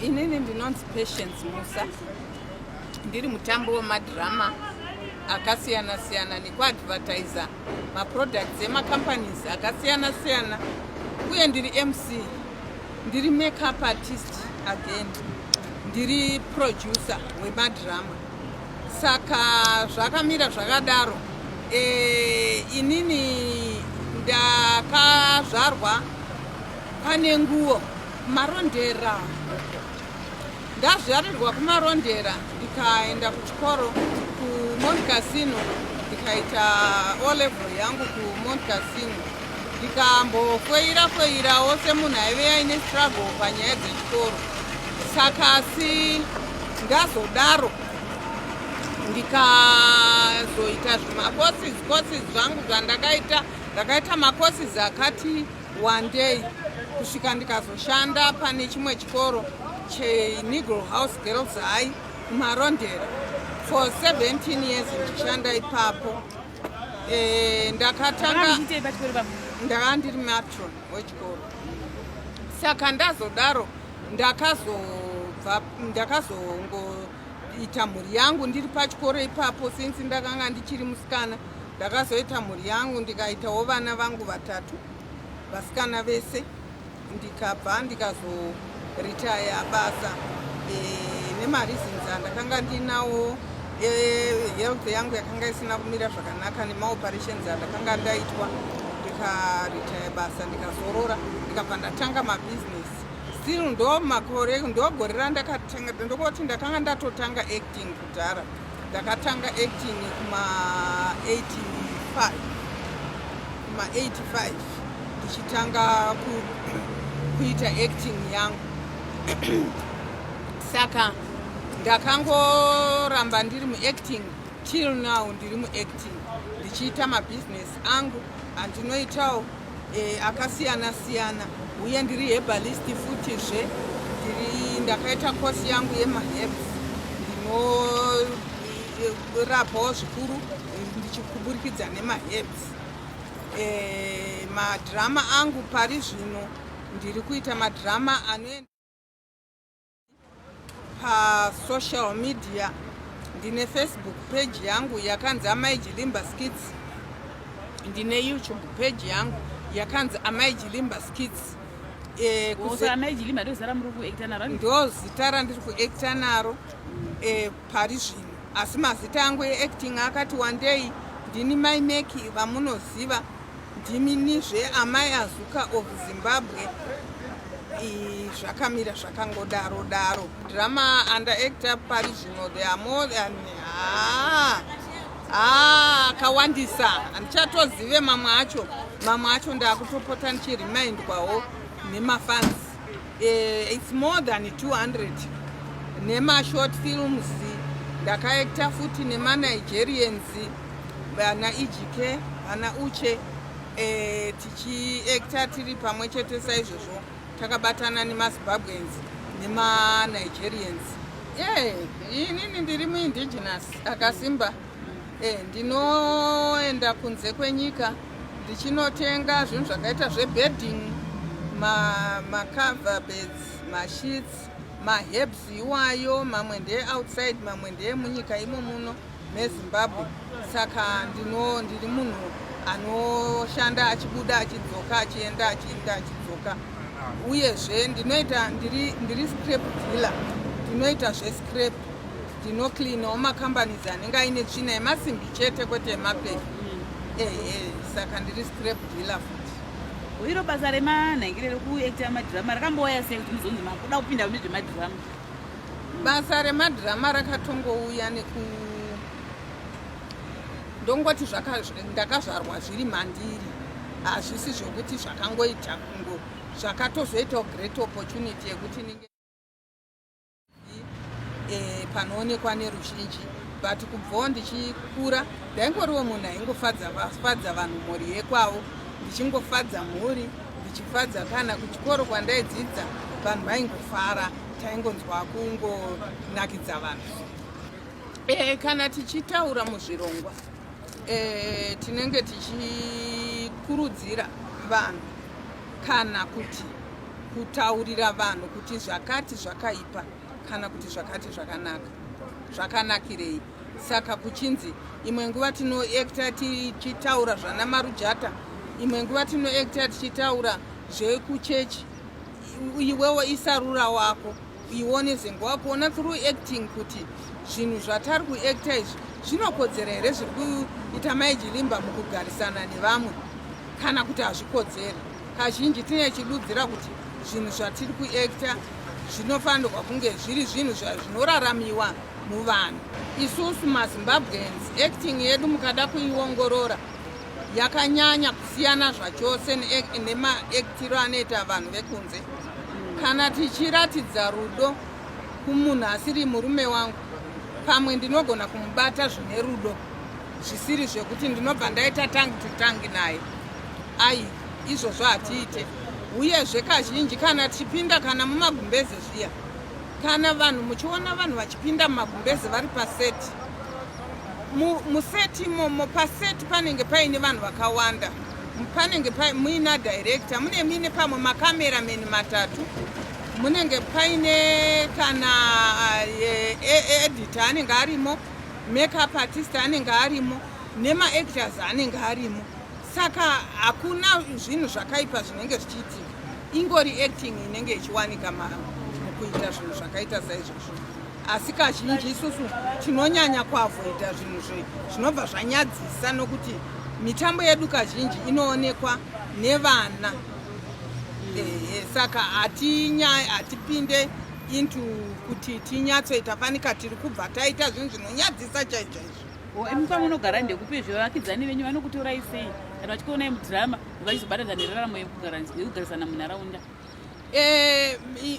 Inini ndinonzi Patience Musa, ndiri mutambo wemadhirama akasiyana siyana nekuadvertisa maproducts emacompanies akasiyana siyana, uye ndiri MC, ndiri makeup artist, again ndiri producer wemadhirama. Saka zvakamira zvakadaro. Inini ndakazvarwa pane nguo Marondera. Ndazvarirwa kuMarondera, ndikaenda kuchikoro kuMount Casino, ndikaita O level yangu kuMount Casino, ndikambofoira foirawo semunhu aive aine struggle panyaya dzechikoro. Saka asi ndazodaro ndikazoita zvimacourses courses zvangu zvandakaita. Ndakaita macourses akati one day kusvika ndikazoshanda pane chimwe chikoro cheNegro House Girls High kuMarondera for 17 years ndichishanda ipapo. Ndakatanga ndanga ndiri matron wechikoro. Saka ndazodaro ndakazobva, ndakazongoita mhuri yangu ndiri pachikoro ipapo. Since ndakanga ndichiri musikana, ndakazoita mhuri yangu, ndikaitawo vana vangu vatatu, vasikana vese. Ndikabva ndikazoritaya basa nemareasons andakanga ndinawo. Health yangu yakanga isina kumira zvakanaka nemaoperations andakanga ndaitwa. Ndikaritaya basa, ndikazorora, ndikabva ndatanga mabhizinesi. Still ndo makore, ndo gore randakatanga, ndokoti ndakanga ndatotanga acting kudhara. Ndakatanga acting kuma 85, kuma 85 ndichitanga kuita acting yangu. Saka ndakangoramba ndiri muacting till now. Ndiri muacting ndichiita mabhizinesi angu andinoitawo akasiyana siyana, uye ndiri herbalist futizve. Ndiri ndakaita kosi yangu yemaherbs, ndinorapawo zvikuru ndichikuburikidza nemaherbs. Madhirama angu pari zvino ndiri kuita madhirama anoenda pasocial media. Ndine Facebook page yangu yakanzi Amai Jilimba Skits, ndine YouTube page yangu yakanzi Amai Jilimba Skits. Amai Jilimba ndo zita ramuri kuacta naro? Ndo zita randiri kuacta naro pari zvino, asi mazita angu eacting akati wandei. Ndini Mai Meki vamunoziva, ndiminizve Amai Azuka of Zimbabwe. Zvakamira zvakangodaro daro. Drama andaacta pari zvino, there are more than akawandisa, handichatozive mamwe acho. Mamwe acho ndakutopota ndichiremindwawo nemafans. It's more than 200 nemashort films. Ndakaacta futi nemaNigerians, vana Ejike, vana Uche, tichiacta tiri pamwe chete saizvozvo, takabatana nemaZimbabweans nemaNigerians. Inini ndiri muindigenous akasimba. Ndinoenda kunze kwenyika ndichinotenga zvinhu zvakaita zvebedding, macover beds, masheets, maherbs iwayo. Mamwe ndeoutside, mamwe ndeemunyika imo muno meZimbabwe. Saka ndiri munhu anoshanda achibuda achidzoka, achienda, achienda, achidzoka. Uyezve ndinoita ndiri scrap dealer, ndinoita zvescrap, ndinocleanawo macompanies anenge aine tsvina yemasimbi chete, kwete yemapepa. Ehe, saka ndiri scrap dealer futi. Iro basa remanhangire rekuacta madhirama rakambouya sei kuti muzonzi makuda kupinda mune zvemadhirama? Basa remadhirama rakatongouya neku ndongoti ndakazvarwa zviri mandiri. Hazvisi zvokuti zvakangoita kungo, zvakatozoitawo great opportunity yekuti ninge panoonekwa neruzhinji. But kubvawo ndichikura ndaingoriwo munhu aingofadza fadza vanhu, mhuri yekwavo, ndichingofadza mhuri, ndichifadza kana kuchikoro kwandaidzidza, vanhu vaingofara, taingonzwa kungonakidza vanhu. Kana tichitaura muzvirongwa, tinenge tichikurudzira vanhu kana kuti Kutaurira vanhu kuti zvakati zvakaipa kana kuti zvakati zvakanaka, zvakanakirei. Saka kuchinzi imwe nguva tinoacta tichitaura zvana marujata, imwe nguva tinoacta tichitaura zvekuchechi. Iwewo isarura wako, ione zengo wako, ona through acting kuti zvinhu zvatari kuacta izvi zvinokodzera here zviri kuita Mai Jilimba mukugarisana nevamwe, kana kuti hazvikodzeri. Kazhinji tine chidudzira kuti zvinhu zvatiri kuacta zvinofanirwa kunge zviri zvinhu zvinoraramiwa muvanhu. Isusu maZimbabweans, acting yedu mukada kuiongorora yakanyanya kusiyana zvachose nemaactiro anoita vanhu vekunze. Kana tichiratidza rudo kumunhu asiri murume wangu, pamwe ndinogona kumubata zvine rudo, zvisiri zvekuti ndinobva ndaita tongue to tongue naye. Ai, izvozvo hatiite. Uyezve kazhinji kana tichipinda kana mumagumbeze zviya, kana vanhu muchiona vanhu vachipinda mumagumbeze vari paseti, museti imomo, paseti panenge paine vanhu vakawanda, panenge muina director, mune muine pamwe macameraman matatu, munenge paine kana editor anenge arimo, makeup artist anenge arimo, nemaactors anenge arimo. Saka hakuna zvinhu zvakaipa zvinenge zvichiitika, ingori acting inenge ichiwanika mukuita zvinhu zvakaita saizvozvo. Asi kazhinji isusu tinonyanya kuavoida zvinhu zvinobva zvanyadzisa, nokuti mitambo yedu kazhinji inoonekwa nevana. Ehe, saka hatipinde into kuti tinyatsoita fanika tiri kubva taita zvinhu zvinonyadzisa chaizvo chaizvo. Imi pamunogara ndekupi? Zvevakidzani venyu vanokutorai sei kana vachikuonai mudhirama, vachizobatadza neraramo yekugarisana munharaunda?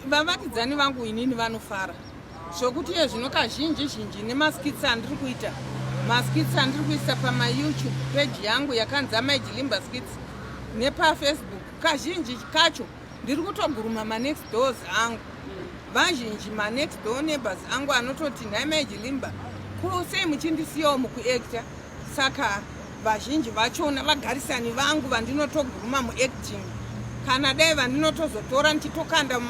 Vavakidzani vangu inini vanofara zvokuti iye zvino kazhinji zhinji nemaskits andiri kuita, maskits andiri kuisa pamaYouTube page yangu yakanzi Amai Jilimba Skits nepaFacebook, kazhinji kacho ndiri kutoguruma manext doors angu. Vazhinji manext door neighbors angu anototi, "Nhai Mai Jilimba, ko sei muchindisiyawo mukuacta?" Saka vazhinji vachona vagarisani vangu vandinotoguruma muacting, kana dai vandinotozotora ndichitokanda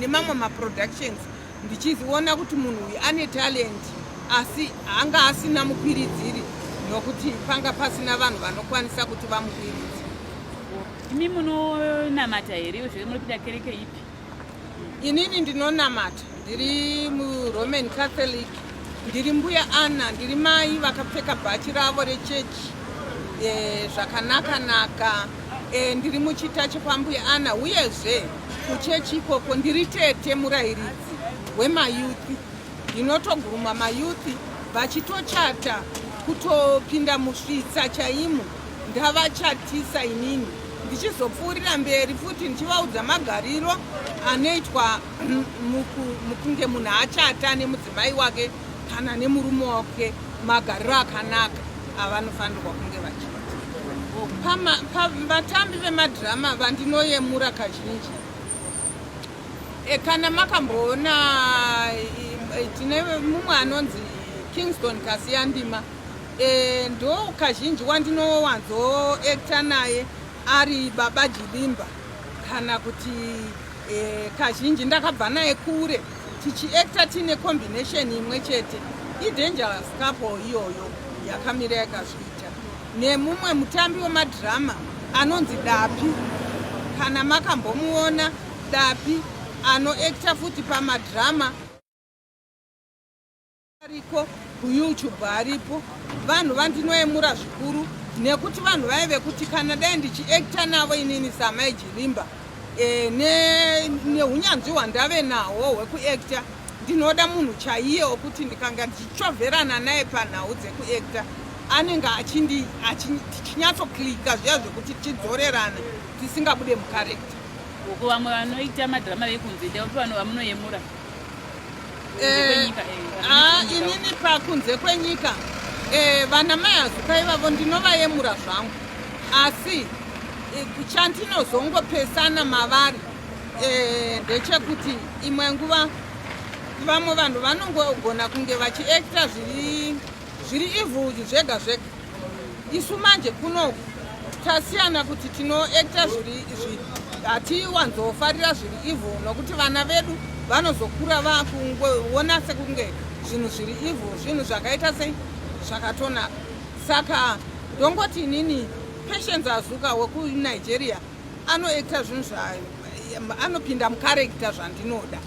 nemamwe maproductions, ndichiona kuti munhu uyu ane talent asi anga asina mukwiridziri, nokuti panga pasina vanhu vanokwanisa kuti vamukwiridze. Imi munonamata here? Zve munopinda kereke ipi? Inini ndinonamata, ndiri muRoman Catholic, ndiri Mbuya Anna, ndiri mai vakapfeka bhachi ravo rechechi zvakanaka-naka. Ndiri muchita chekwambuya Anna, uyezve kuchechi ikoko ndiri tete murayiridzi wemayouth. Ndinotoguruma mayouth vachitochata, kutopinda musvitsa chaimo ndavachatisa, inini ndichizopfuurira mberi futi ndichivaudza magariro anoitwa mukunge munhu achata nemudzimai wake kana nemurume wake, magariro akanaka avanofanirwa kunge vachiita. Vatambi vemadhirama vandinoyemura kazhinji, kana makamboona, tine mumwe anonzi Kingston Kasiyandima. Ndo kazhinji wandinowanzoacta naye ari Baba Jilimba, kana kuti kazhinji ndakabva naye kure tichiacta tiine combination imwe chete, idangerous couple iyoyo yakamira yakazviita, nemumwe mutambi wemadhirama anonzi Dapi. Kana makambomuona Dapi, anoacta futi pamadhirama, ariko kuYouTube aripo. Vanhu vandinoyemura zvikuru, nekuti vanhu vaive kuti kana dai ndichiacta navo inini saMai Jilimba, neunyanzvi hwandave nahwo hwekuacta, ndinoda munhu chaiye wokuti ndikanga ndichichovherana naye panhau dzekuacta, anenge tichinyatsoclicka zviya zvekuti tichidzorerana tisingabude mucharacter. Uko vamwe vanoita madhirama vekunze, ndeupi vanhu vamunoyemura? Inini pakunze kwenyika, vana Mai Azuka ivavo ndinovayemura zvangu, asi chandinozongopesana mavari ndechekuti imwe nguva vamwe vanhu vanongogona kunge vachiacta zviri evil zvega zvega. Isu manje kunoku tasiyana kuti tinoacta zviri Hatiwanzofarira zviri evil, nokuti vana vedu vanozokura vakuona sekunge zvinhu zviri evil zvinhu zvakaita sei, zvakatonaka. Saka ndongoti inini Patience Azuka wekuNigeria anoacta zvinhu zva anopinda mucharacter zvandinoda.